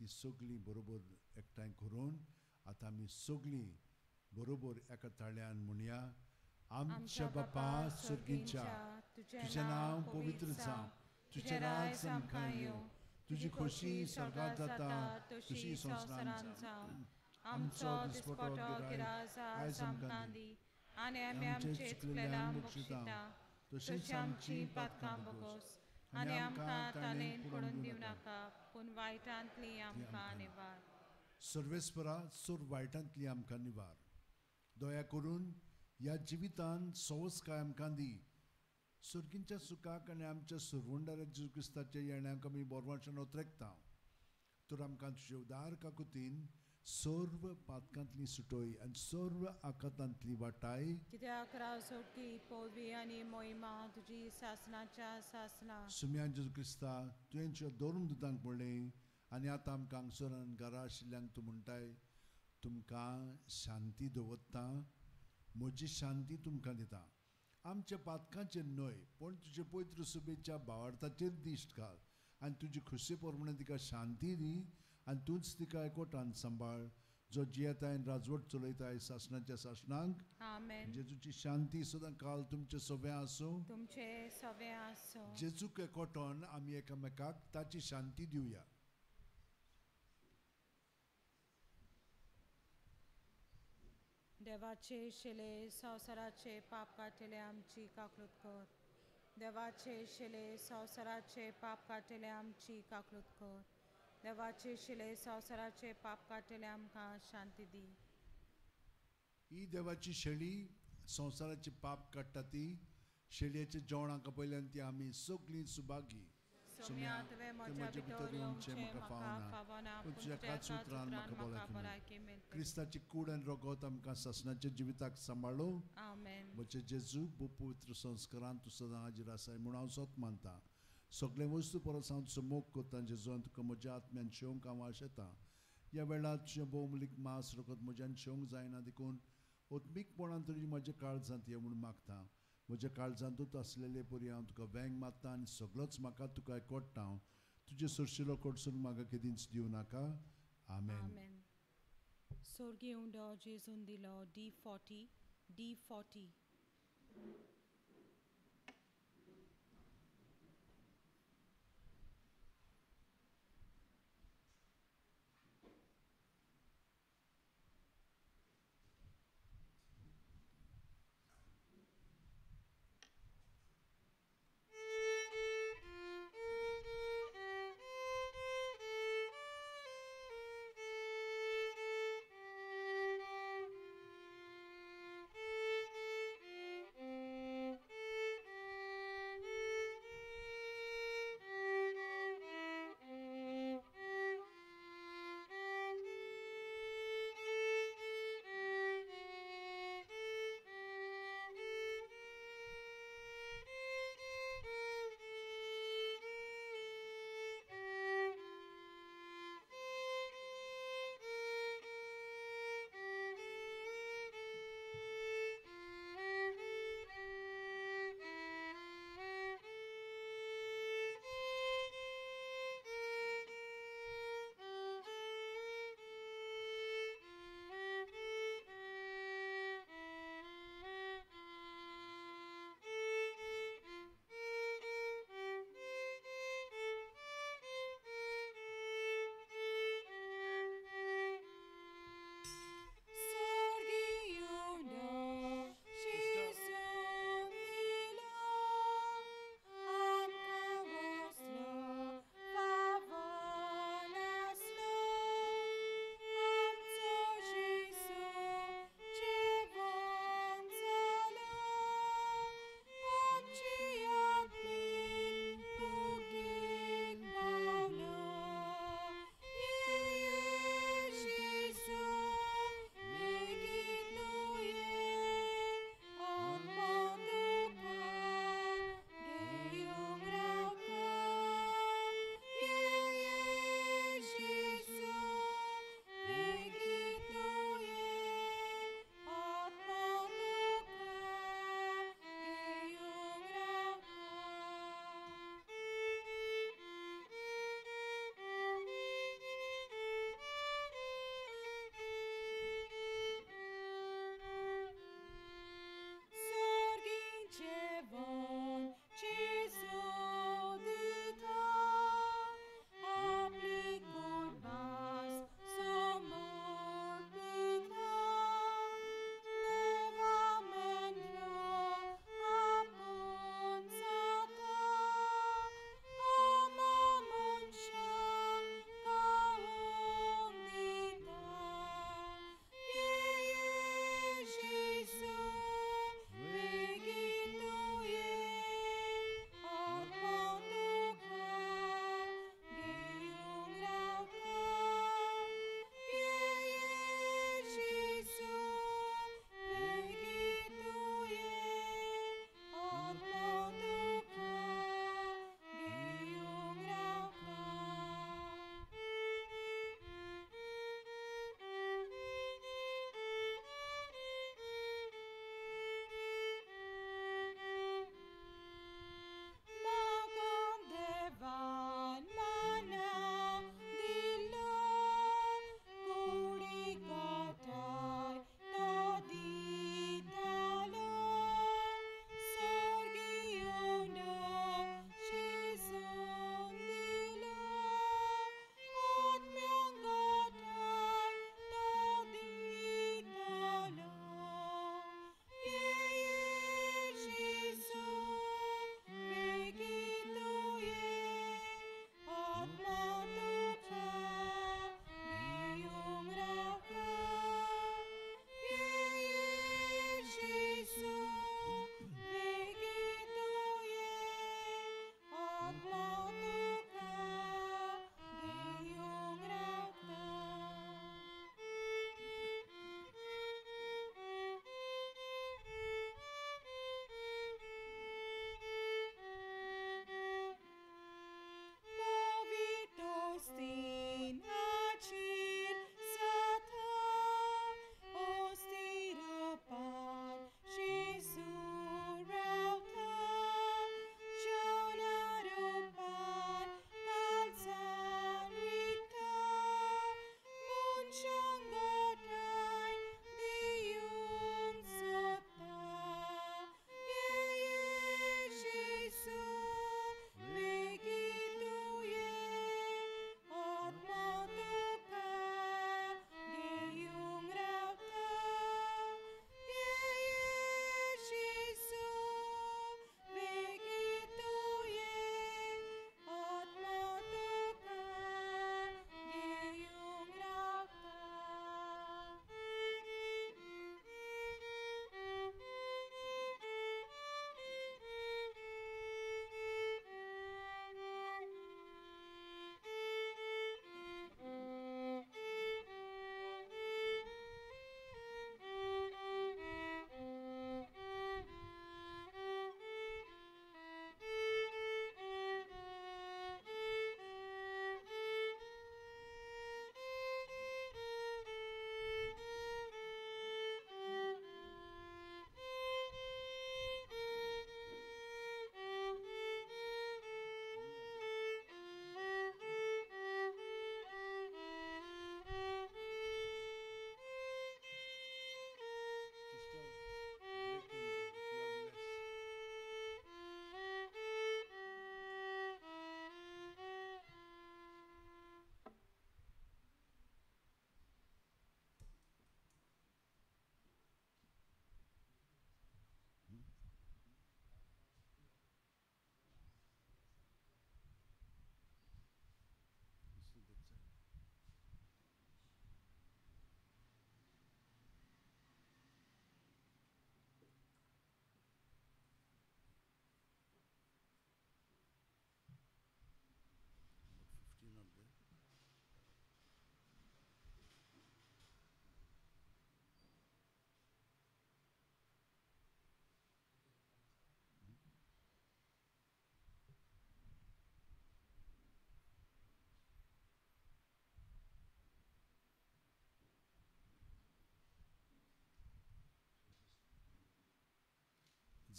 ती सगळीं बरोबर एकठांय करून आतां आमी सगळीं बरोबर एका ताळ्यान म्हणया, आमच्या बापा सर्गीच्या, तुजें नांव पवित्र जावं, तुजें राज आमकां येवं, तुजी खोशी स्वर्गांत जाता तशी संवसारांत जावं। आमचो दिसपटो गिरास आयज आमकां दी आनी आमी आमचे चुकलेल्या बक्षिता तशीच आमची पातकां बगोस आनी आमकां ताणें पडून दिवं नाका, पूण वायटांतली आमकां निवार। सर्वेस्परा, सोर वायटांतली आमकां निवार। दया करून ह्या जिवितान सवसकाय आमकां दी, सुर्गींच्या सुखाक आनी आमच्या सुरवंडाऱ्या जेजू क्रिस्ताच्या येण्याक आमी बोरवांशान ओतरेकता. तर आमकां तुजे उदार काकुतीन सर्व पातकांतली सुटोय आनी सर्व आकातांतली वाटाय. कित्याक राजवटी पदवी आनी मोहिमा तुजी सासनाच्या सासना. सुम्या जेजू क्रिस्ता, तुवें तुज्या दोन दुतांक म्हणलें आनी आतां आमकां हांगसर घरा आशिल्ल्यांक तूं म्हणटाय, तुमकां शांती दवरता, म्हजी शांती तुमकां दिता. आमच्या पातकांचेर न्हय पूण तुजे पवित्र सुबेच्या भावार्थाचेर दिश्ट घाल आनी तुजी खुशी प्रमाणे तिका शांती दी आनी तूंच तिका एकवटान सांबाळ, जो जियेताय आनी राजवट चलयताय सासणाच्या सासणांक. आमेन. जेजूची शांती सदां काल तुमचे सगळें आसूं. तुमचे सगळें आसूं. जेजूक एकवटान आमी एकामेकाक ताची शांती दिवया. देवाचे शिले संवसाराचे पाप काडटले आमची काकलूत कर. देवाचे शिले संवसाराचे पाप काडटले आमची काकलूत कर. देवाचे शिले संवसाराचे पाप काडटले आमकां शांती दी. ही देवाची शेळी संवसाराचे पाप काडटा ती शेळयेच्या जेवणाक पयल्यान ती आमी सगळीं सुभागी. सोम्या, तुवें म्हज्या भितर येवचें म्हाका फावना, पूण तुज्या एकाच उतरान म्हाका भलायकी मेळटली. क्रिस्ताची कूड आनी रगत आमकां सासणाच्या जिविताक सांबाळू. आमेन. म्हजे जेजू, पवित्र संस्कारान तूं सदां हाजीर आसाय म्हूण हांव सोत मानता. सगळे वस्तू परस हांव तुजो मोग करता जेजू, आनी तुका म्हज्या आत्म्यान शेवंक हांव आशेतां. ह्या वेळार तुजें भोवमूलीक मांस रगत म्हज्यान शेवंक जायना देखून ओत्मीकपणान तरी म्हज्या काळजांत ये म्हूण मागता. म्हज्या काळजांतूच आसलेले परी हांव तुका वेंग मारता आनी सगळोच म्हाका तुका एकवट्टा. हांव तुजे सरशिलो कडसून म्हाका केदींच दिवं नाका. आमेन. आमेन. स्वर्गीय उंडो जेजून दिलो D40 D40.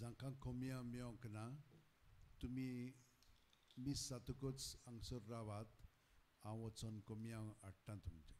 जांकां कोमिया मेळोंक ना तुमी मीस जातकूच हांगसर रावात, हांव वचोन कोमिया हाडटा तुमचें.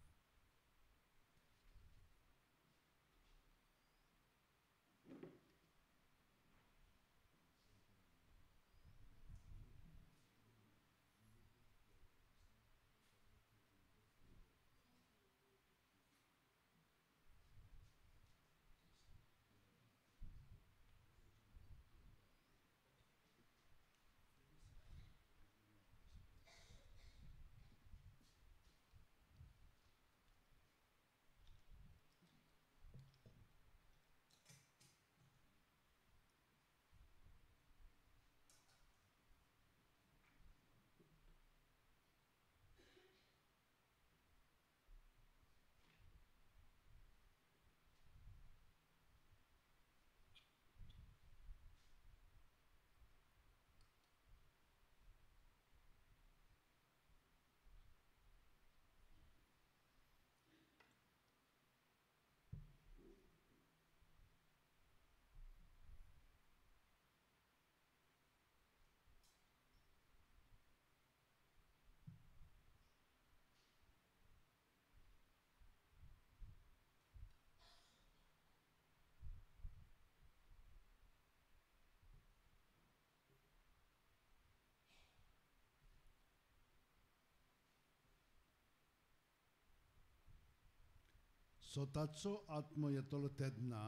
स्वताचो आत्मो येतलो तेन्ना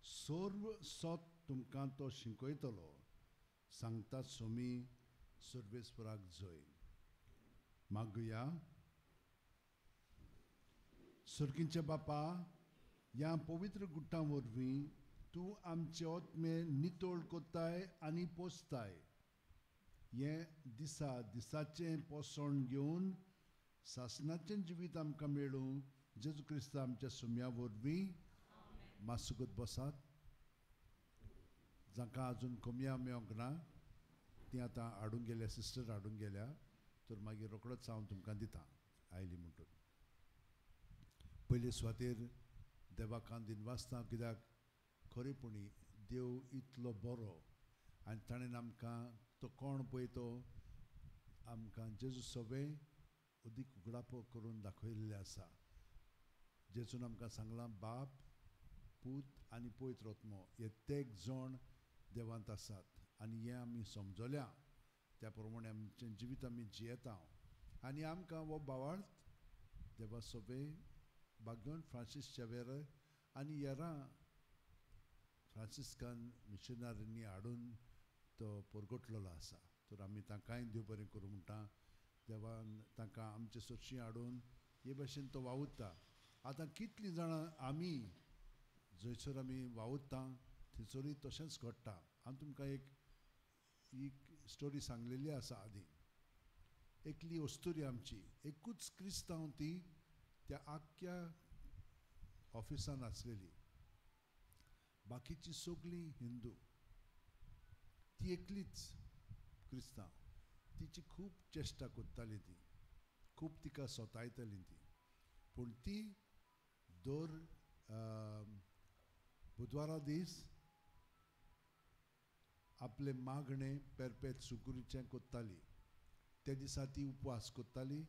सर्व सत तुमकां तो शिकयतलो, सांगता सोमी सर्वेस्पराक जय. मागुया. सर्गींचे बापा, ह्या पवित्र गुट्टां वरवीं तूं आमचे आत्मे नितळ कोत्ताय आनी पोसताय. हें दिसा दिसाचें पोसण घेवन सासणाचें जिवीत आमकां मेळूं जेजू क्रिस्त आमच्या सुम्या वरवीं. मातसुकत बसात. जांकां अजून कोमिया मेळोंक ना ती आतां हाडूंक गेल्या, सिस्टर हाडूंक गेल्या, तर मागीर रोकडोच हांव तुमकां दिता आयली म्हणटून. पयले सुवातेर देवाक हांव दिनवासता, कित्याक खरेपणी देव इतलो बरो आनी ताणें आमकां तो कोण पळय तो आमकां जेजू सगळें अदीक उगडापो करून दाखयल्लें आसा. जेजून आमकां सांगलां, बाप, पूत आनी पवित्र आत्मो हे तेग जाण देवांत आसात आनी हें आमी समजल्या, त्या प्रमाणे आमचें जिवीत आमी जियेता. आनी आमकां हो भावार्थ देवा सोबे बागोन फ्रांसीस शेवेर आनी हेरां फ्रांसिस्कान मिशनरींनी हाडून तो परगटलेलो आसा. तर आमी तांकांय देव बरें करूं म्हणटा. देवान तांकां आमचे सरशी हाडून हे भाशेन तो वावुरता. आतां कितलीं जाणां आमी जंयसर आमी वावुरता थंयसरूय तशेंच घडटा. हांव तुमकां एक स्टोरी सांगलेली आसा आदीं. एकली अस्तुरी आमची, एकूच क्रिस्तांव ती त्या आख्ख्या ऑफिसान आसलेली, बाकीची सगळीं हिंदू. ती एकलीच क्रिस्तांव. तिची खूब चेश्टा करताली, ती खूब तिका सोतायताली ती. पूण ती दर बुधवारा दीस आपले मागणें पेरपेत सुकुरीचें करताली. त्या दिसा ती उपवास करताली,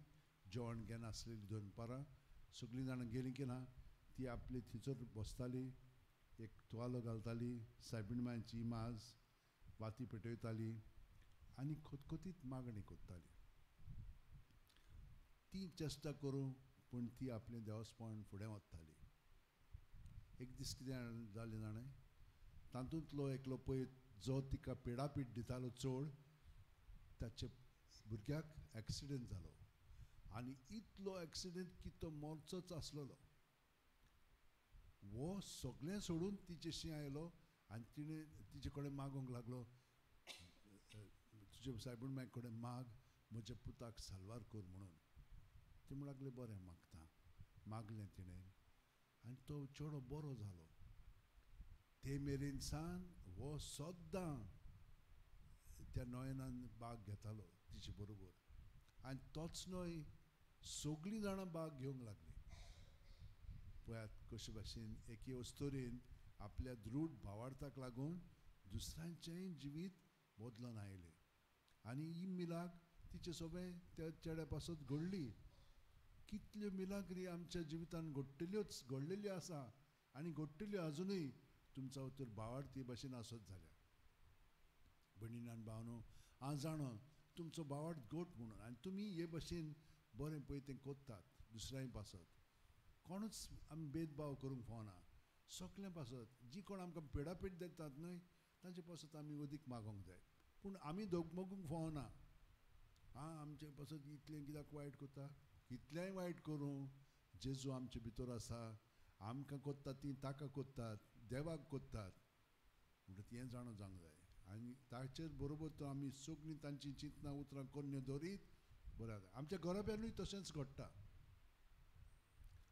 जेवण घेनासलेली. दनपारां सगळीं जाणां गेलीं की ना ती आपली थंयसर बसताली, एक तुवालो घालताली, सायबीण मांयची इमाज वाती पेटयताली आनी खतखतीत मागणी करताली. ती चेश्टा करूं पूण ती आपलें देवस्पण फुडें वताली. एक दीस कितें जालें जाणें, तातूंतलो एकलो पळय जो तिका पेडापीठ दितालो चड, ताचे भुरग्याक एक्सिडंट जालो आनी इतलो एक्सिडंट की तो मरचोच आसलेलो. वो सगळें सोडून तिचेशी आयलो आनी तिणें तिचे कडेन मागूंक लागलो, तुजे सायबीण माय कडेन माग, म्हज्या पुताक साल्वार कर म्हणून. ती म्हणूंक लागली, बरें मागता. मागलें तिणें आनी तो चेडो बरो जालो. ते मेरेन सान हो सद्दां त्या नयनान बाग घेतालो तिचे बरोबर आनी तोच न्हय सगळीं जाणां बाग घेवंक लागलीं. पळयात कशे भाशेन एके अस्तुरेन आपल्या दृढ भावार्थाक लागून दुसऱ्यांचेंय जिवीत बदलून आयलें आनी ही मिलाक तिचे सोबें त्या चेड्या पासत घडली. कितल्यो मिलाग्री आमच्या जिवितान घडटल्योच घडलेल्यो आसा आनी घडटल्यो अजुनूय. तुमचो तर भावार्थी भशेन आसत जाल्यार भयणीन आनी भावनो हांव जाणो तुमचो भावार्थ घट म्हणून आनी तुमी हे भशेन बरें पळय तें कोत्तात दुसऱ्याय पासत. कोणूच आमी भेदभाव करूंक फावना सगळ्यां पासत. जी कोण आमकां पेडापेड दितात न्हय तांचे पासत आमी अदीक मागोंक जाय पूण आमी धगमगूंक फावना. आं आमचे पासत इतलें कित्याक वायट करता कितलेंय वायट करूं जेजू आमचे भितर आसा. आमकां कोत्ता ती ताका कोत्तात देवाक कोत्तात म्हणटा तें जाणो जावंक जाय आनी ताचेर बरोबर तो आमी सगळीं तांची चिंतनां उतरां कोन्य दवरीत बरें जाता. आमच्या घराब्यानूय तशेंच घडटा.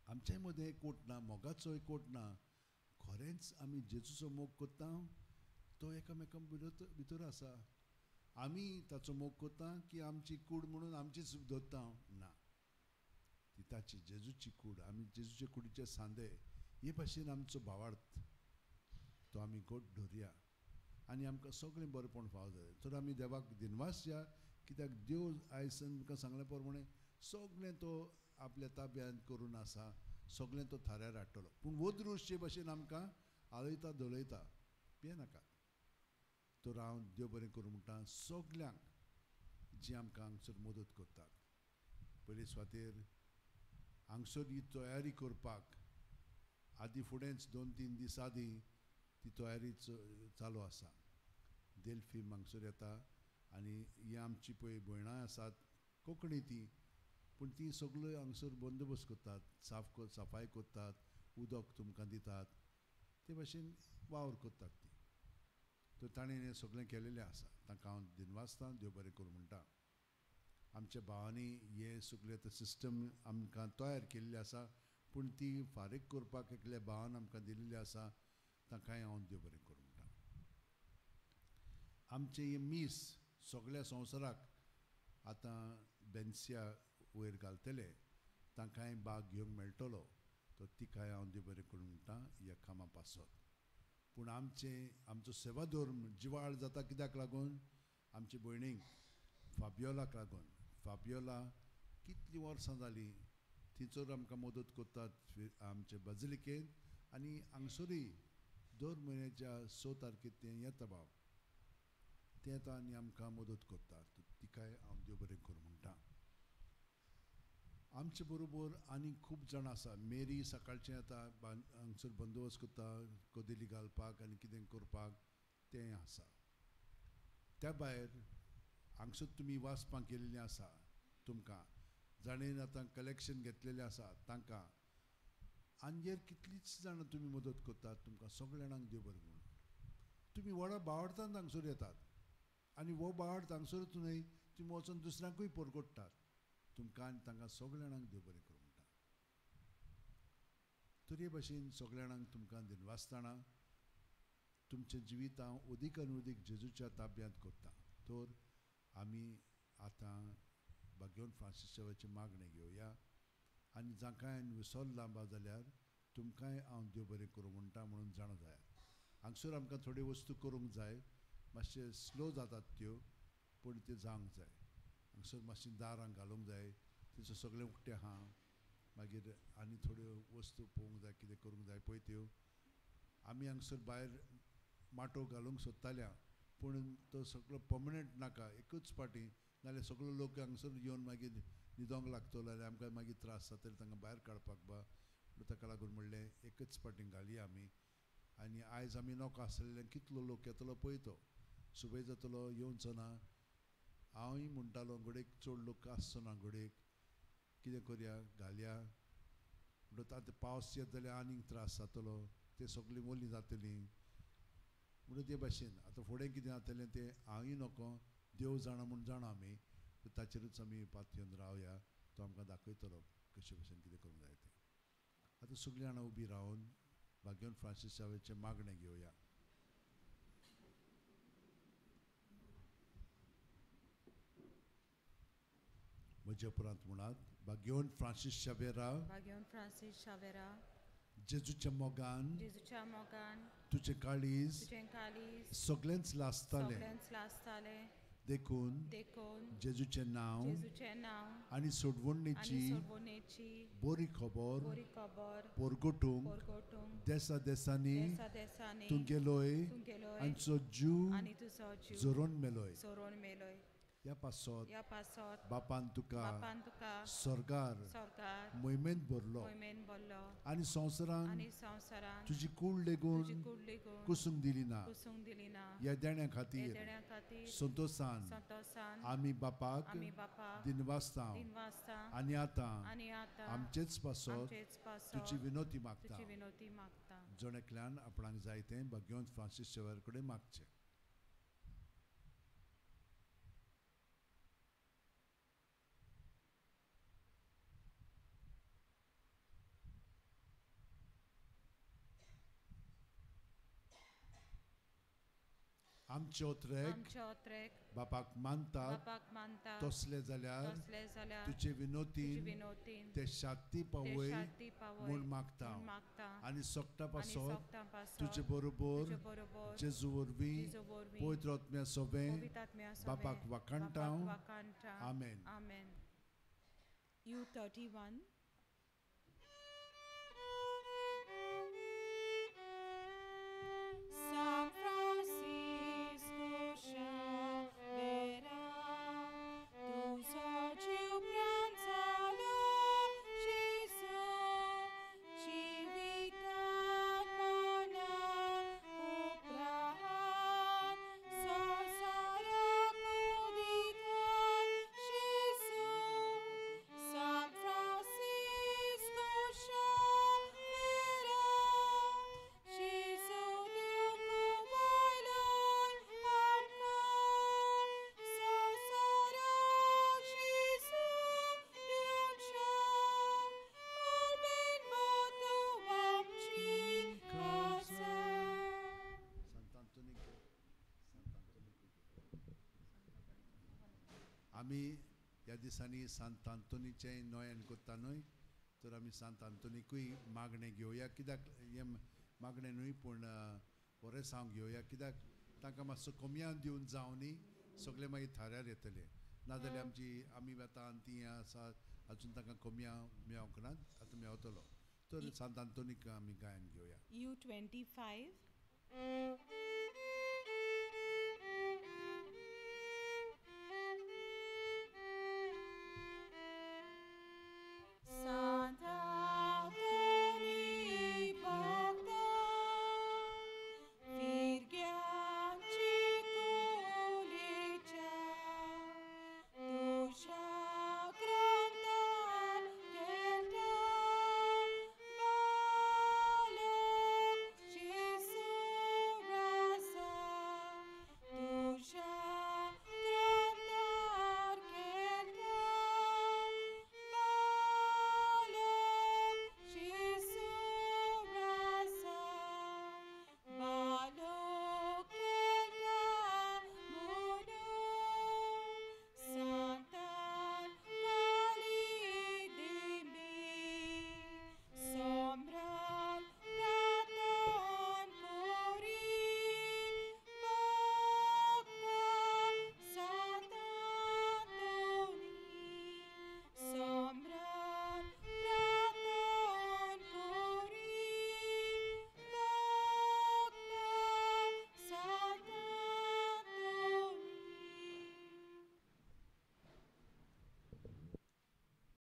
आमच्या मदें एकवट ना मोगाचो एकवट ना. खरेंच आमी जेजूचो मोग करता तो एकामेकां भितर आसा. आमी ताचो मोग करता की आमची कूड म्हणून आमचीच धरता ना, ती ताची जेजूची कूड. आमी जेजूचे कुडीचे सांदे हे भाशेन आमचो भावार्थ तो आमी घट धरया आनी आमकां सगळें बरेंपण फावो जालें. तर आमी देवाक दिनवास या कित्याक देव आयज आमकां सांगल्या प्रमाणे सगळें तो आपल्या ताब्यांत करून आसा सगळें तो थाऱ्यार हाडटलो. पूण वदृश्य भशेन आमकां आळयता धोलयता भियेनाकात. तर हांव देव बरें करूं म्हणटा सगल्यांक जी आमकां हांगसर मदत करतात. पयले सुवातेर हांगसर ही तयारी करपाक आदी फुडेंच 2-3 दीस आदीं ती तयारी चालू आसा. देल्फी हांगसर येता आनी ही आमची पळय भयणां आसात कोंकणी ती पूण ती सगळ्यो हांगसर बंदोबस्त करतात साफ सफाय करतात उदक तुमकां दितात ते भाशेन वावर करतात ती. तर ताणें हें सगळें केलेलें आसा तांकां हांव दिनवासतां देव बरें करूं म्हणटा. आमच्या भावांनी हें सगळें आतां सिस्टम आमकां तयार केल्ली आसा पूण ती फारीक करपाक एकल्या भावान आमकां दिल्ली आसा तांकांय हांव देव बरें करूं म्हणटा. आमचें हें मीस सगळ्या संवसाराक आतां बेन्सिया वयर घालतले तांकांय भाग घेवंक मेळटलो तो तिकाय हांव देव बरें करूं म्हणटा ह्या कामा पासत. पूण आमचो सेवा धर्म जिवाळ जाता कित्याक लागून आमचे भयणीक फाबियोलाक लागून. फाबियोला कितलीं वर्सां जालीं थंयसर आमकां मदत करतात आमचे बाजिलिकेंत आनी हांगसरूय दर म्हयन्याच्या 6 तारखेर तें येता बाब तें येता आनी आमकां मदत करतात तिकाय हांव देव बरें करूं म्हणटा. आमचे बरोबर आनी खूब जाणां आसा. मेरी सकाळचें येता हांगसर बंदोबस्त करता कदेली घालपाक आनी कितें करपाक तें आसा. त्या भायर हांगसर तुमी वाचपाक केल्लीं आसा तुमकां जाणें आतां कलेक्शन घेतलेलें आसा तांकां आमगेर कितलींच जाणां तुमी मदत करतात तुमकां सगळ्या जाणांक देव बरें म्हणून. तुमी व्हडा बावडतान हांगसर येतात आनी हो बावड हांगसरूच न्हय तुमी वचून दुसऱ्यांकूय परगट्टात. तुमकां आनी तांकां सगळ्या जाणांक देव बरें करूं म्हणटा. तर हे भाशेन सगळ्या जाणांक तुमकां दिनवासतना तुमचें जिवीत हांव अदीक आनी अदीक जेजूच्या ताब्यांत करता. तर आमी आतां भाग्यवंत फ्रांसीस शावेचें मागणें घेवया आनी जांकां हांवें विसरलां बा जाल्यार तुमकांय हांव देव बरें करूं म्हणटा म्हणून जाणा जायात. हांगसर आमकां थोड्यो वस्तू करूंक जाय मातशें स्लो जातात त्यो पूण त्यो जावंक जाय. हांगसर मातशीं दारां घालूंक जाय थंयसर सगळें उकतें आहा मागीर आनी थोड्यो वस्तू पळोवंक जाय कितें करूंक जाय पळय त्यो. आमी हांगसर भायर माटोव घालूंक सोदताल्या पूण तो सगळो पर्मनंट नाका एकूच फावटी नाजाल्यार सगळो लोक हांगसर येवन मागीर न्हिदोंक लागतलो आनी आमकां मागीर त्रास जातले तांकां भायर काडपाक बा. ताका लागून म्हणलें एकच फावटी घालया आमी आनी आयज आमी नोको आसलेल्यान कितलो लोक येतलो पळय तो सुबय जातलो येवचो ना. हांवूय म्हणटालो घडयेक चड लोक आसचो ना घडयेक कितें करया घालया म्हणटकच आतां पावस येत जाल्यार आनीक त्रास जातलो ते सगळीं ओलीं जातलीं म्हणून ते भाशेन आतां फुडें कितें जातलें तें हांवूय नको देव जाणा म्हूण जाणा आमी ताचेरूच आमी पातयेवन रावया तो आमकां दाखयतलो कशे भशेन कितें करूंक जाय तें. आतां सगळीं जाणां उबी रावन भाग्यवंत फ्रांसीस शावेचें मागणें घेवया. म्हज्या उपरांत म्हणात भाग्यवंत फ्रांसीस शावेरा, भाग्यवंत फ्रांसीस शावेरा, जेजूच्या मोगान, जेजूच्या मोगान, तुज्या तुजें काळीज सगळेंच लासतालें देखून जेजूचें नांव आनी सोडवणेची बरी खबर परगटूंक देसा देसांनी तूं गेलोय आनी तुजो जीव झरोवन मेलोय. ह्या पासत बापान तुका स्वर्गार मोहिमेंत भरलो आनी संवसारान तुजी कूड लेगून कुसूंक दिली ना. ह्या देण्या खातीर संतोशान आमी बापाक दिनवासता आनी आतां आमचेच पासत तुजी विनोती मागता. जण एकल्यान आपणाक जाय तें भाग्यवंत फ्रांसीस शेवर कडेन मागचें. आमचे ओत्रेक बापाक मानतात तसले जाल्यार तुजे विनोतीन ते शांती पावय म्हूण मागता आनी सोगटा पासत तुजे बरोबर जेजू वरवीं पवित्र आत्म्या सोबें बापाक वाखाणटा. आमेन. U31. San Francisco Xavier, तुजो जीव प्राण जालो जेजू, जिवितान मना उपरांत संवसाराक उदितान जेजू. San Francisco Xavier, जेजू आमी ह्या दिसांनी सांत आंतोनीचें नोयन करता न्हय, तर आमी सांत आंतोनीकूय मागणें घेवया. कित्याक हें मागणें न्हय पूण बरें घेवया, कित्याक तांकां मातसो कमयान दिवन जावं न्ही, सगळें मागीर थाऱ्यार येतलें. नाजाल्यार आमची आमी वता आनी ती आसा अजून तांकां कमया मेळोंक ना, आतां मेवतलो. तर सांत आंतोनीक आमी गायन घेवया. U25.